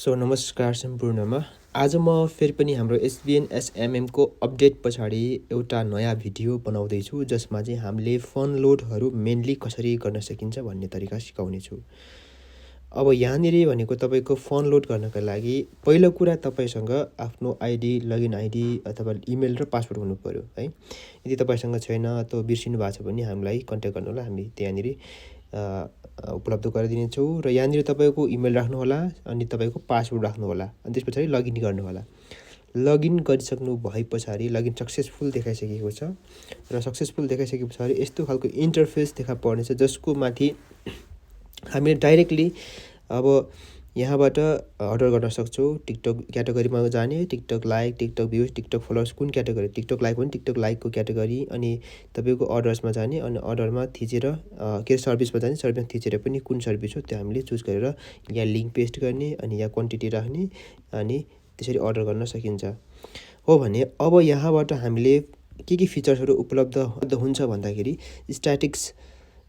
नमस्कार सम्पूर्णमा। आज म फेरि पनि हाम्रो एसबिएन एसएमएमको अपडेट पछाडि एउटा नयाँ भिडियो बनाउँदैछु, जसमा चाहिँ हामीले फन लोडहरू मेनली कसरी गर्न सकिन्छ भन्ने तरिका सिकाउने छु। अब यहाँनिर भनेको तपाईँको फन लोड गर्नका लागि पहिलो कुरा तपाईँसँग आफ्नो आइडी, लगइन आइडी अथवा इमेल र पासवर्ड हुनु पर्यो है। यदि तपाईँसँग छैन अथवा बिर्सिनु भएको छ भने हामीलाई कन्ट्याक्ट गर्नु होला, हामी त्यहाँनिर उपलब्ध गराइदिनेछौँ। र यहाँनिर तपाईँको इमेल राख्नु होला अनि तपाईँको पासवर्ड राख्नु होला अनि त्यस पछाडि लगइन गर्नु होला। लगइन गरिसक्नु भए पछाडि लगइन सक्सेसफुल देखाइसकेको छ र सक्सेसफुल देखाइसके पछाडि यस्तो खालको इन्टरफेस देखा पर्नेछ, जसको माथि हामीले डाइरेक्टली अब यहाँबाट अर्डर गर्न सक्छौँ। टिकटक क्याटेगोरीमा जाने, TikTok like, TikTok views, TikTok followers, कुन क्याटेगोरी, टिकटक लाइक भने टिकटक लाइकको क्याटेगोरी, अनि तपाईँको अर्डर्समा जाने अनि अर्डरमा थिचेर के सर्भिसमा जाने, सर्भिसमा थिचेर पनि कुन सर्भिस हो त्यो हामीले चुज गरेर यहाँ लिङ्क पेस्ट गर्ने अनि यहाँ क्वान्टिटी राख्ने अनि त्यसरी अर्डर गर्न सकिन्छ। हो भने अब यहाँबाट हामीले के फिचर्सहरू उपलब्ध हुन्छ भन्दाखेरि स्ट्याटिक्स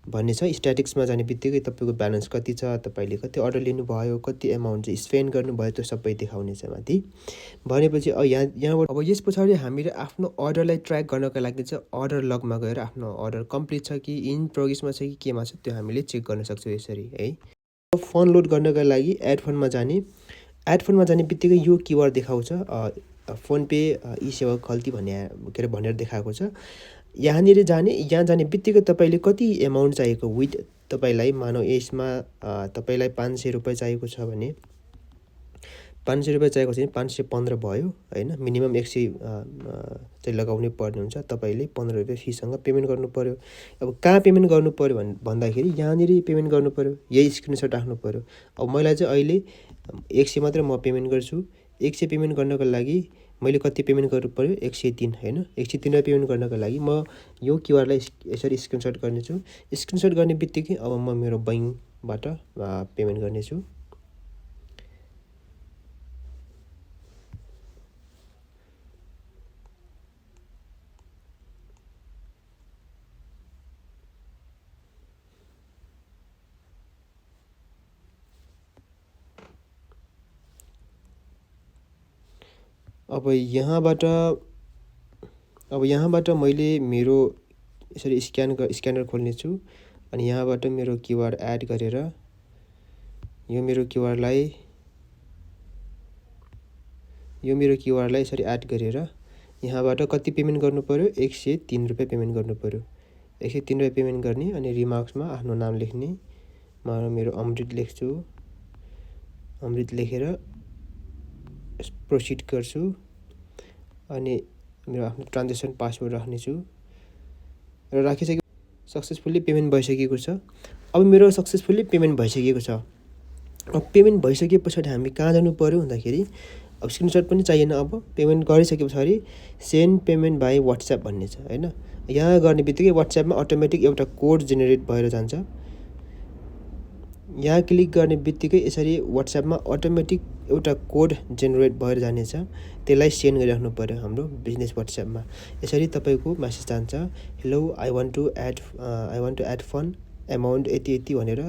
भन्ने छ। स्ट्याटिक्समा जाने बित्तिकै तपाईँको ब्यालेन्स कति छ, तपाईँले कति अर्डर लिनुभयो, कति एमाउन्ट चाहिँ स्पेन्ड गर्नुभयो, त्यो सबै देखाउनेछ माथि। भनेपछि यहाँबाट अब यस पछाडि हामीले आफ्नो अर्डरलाई ट्र्याक गर्नका लागि चाहिँ अर्डर लगमा गएर आफ्नो अर्डर कम्प्लिट छ कि इन प्रोग्रेसमा छ कि केमा छ त्यो हामीले चेक गर्न सक्छौँ यसरी है। फन लोड गर्नका लागि एड फन्डमा जाने बित्तिकै यो किवर्ड देखाउँछ, फोन पे ई सेवा गल्ती भनेर देखाएको छ। यहाँ जाने बित्तिकै तपाईँले कति एमाउन्ट चाहिएको विथ तपाईँलाई, मानौ यसमा तपाईँलाई 500 रुपियाँ चाहिएको छ भने 500 रुपियाँ चाहिएको छ भने 515 भयो होइन। मिनिमम 100 चाहिँ लगाउनै पर्ने हुन्छ। तपाईँले 15 रुपियाँ फीसँग पेमेन्ट गर्नु पर्यो। अब कहाँ पेमेन्ट गर्नु पर्यो भन्दाखेरि यहाँनिर पेमेन्ट गर्नु पर्यो, यही स्क्रिनसट राख्नु पर्यो। अब मैले चाहिँ अहिले 100 मात्रै म पेमेन्ट गर्छु। 100 पेमेन्ट गर्नको लागि मैले कति पेमेन्ट गर्नु पर्यो, 103 होइन। 103 रुपियाँ पेमेन्ट गर्नको लागि म यो क्युआरलाई यसरी स्क्रिनसट गर्नेछु। स्क्रिनसट गर्ने बित्तिकै अब म मेरो बैङ्कबाट पेमेन्ट गर्नेछु। अब यहाँबाट मैले मेरो यसरी स्क्यानर खोल्नेछु अनि यहाँबाट मेरो क्युआर एड गरेर यो मेरो क्युआरलाई यसरी एड गरेर यहाँबाट कति पेमेन्ट गर्नु पर्यो, 103 रुपियाँ पेमेन्ट गर्नु पर्यो। 103 रुपियाँ पेमेन्ट गर्ने अनि रिमार्क्समा आफ्नो नाम लेख्ने। म मेरो अमृत लेख्छु, अमृत लेखेर प्रोसिड गर्छु अनि मेरो आफ्नो ट्रान्जेक्सन पासवर्ड राख्नेछु र राखिसके सक्सेसफुल्ली पेमेन्ट भइसकेको छ। अब मेरो सक्सेसफुल्ली पेमेन्ट भइसकेको छ। अब पेमेन्ट भइसके पछाडि हामी कहाँ जानु पर्यो भन्दाखेरि अब स्क्रिनसट पनि चाहिएन। अब पेमेन्ट गरिसके पछाडि सेन्ड पेमेन्ट बाई वाट्सएप भन्ने छ होइन। यहाँ गर्ने बित्तिकै वाट्सएपमा अटोमेटिक एउटा कोड जेनेरेट भएर जान्छ। यहाँ क्लिक गर्ने बित्तिकै यसरी वाट्सएपमा अटोमेटिक एउटा कोड जेनेरेट भएर जानेछ, त्यसलाई सेन्ड गरिराख्नु पर्यो हाम्रो बिजनेस वाट्सएपमा। यसरी तपाईँको मेसेज जान्छ, hello I want to add fund amount यति भनेर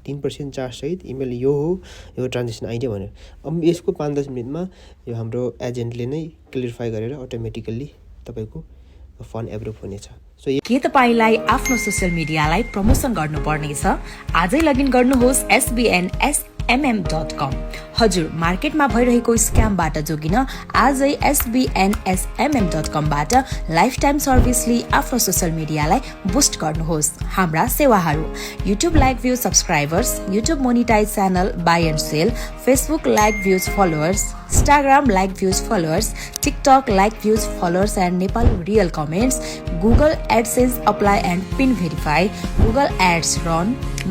3% चार्ज सहित इमेल यो हो, यो ट्रान्जेक्सन आइडी भनेर। अब यसको 5-10 मिनटमा यो हाम्रो एजेन्टले नै क्लियरिफाई गरेर अटोमेटिकल्ली तपाईँको फन्ड एप्रुभ हुनेछ। के तपाईलाई आफ्नो सोशल मिडियालाई प्रमोसन गर्नुपर्ने छ? आजै लगइन गर्नुहोस् sbnsmm.com। हजुर, मार्केटमा भइरहेको स्क्यामबाट जोगिन आजै sbnsmm.com बाट लाइफ टाइम सर्भिस लिई आफ्नो सोशल मिडियालाई बुस्ट गर्नुहोस्। हाम्रा सेवाहरू: YouTube like views subscribers, YouTube monetize channel buy and sell, Facebook like views followers, Instagram like views followers, TikTok like views followers and Nepal real comments, Google AdSense apply and pin verify, Google Ads run,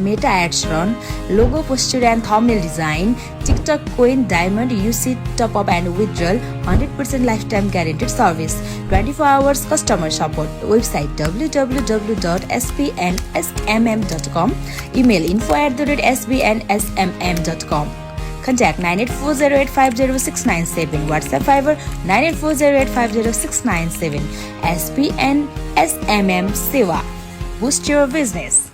Meta Ads run, logo posture and thumbnail design, TikTok coin diamond UC top up and withdrawal, 100% lifetime guaranteed service, 24 hours customer support, website www.sbnsmm.com, email info@sbnsmm.com. Contact 9840850697, WhatsApp Fiverr 9840850697. SBN SMM Seva. Boost your business.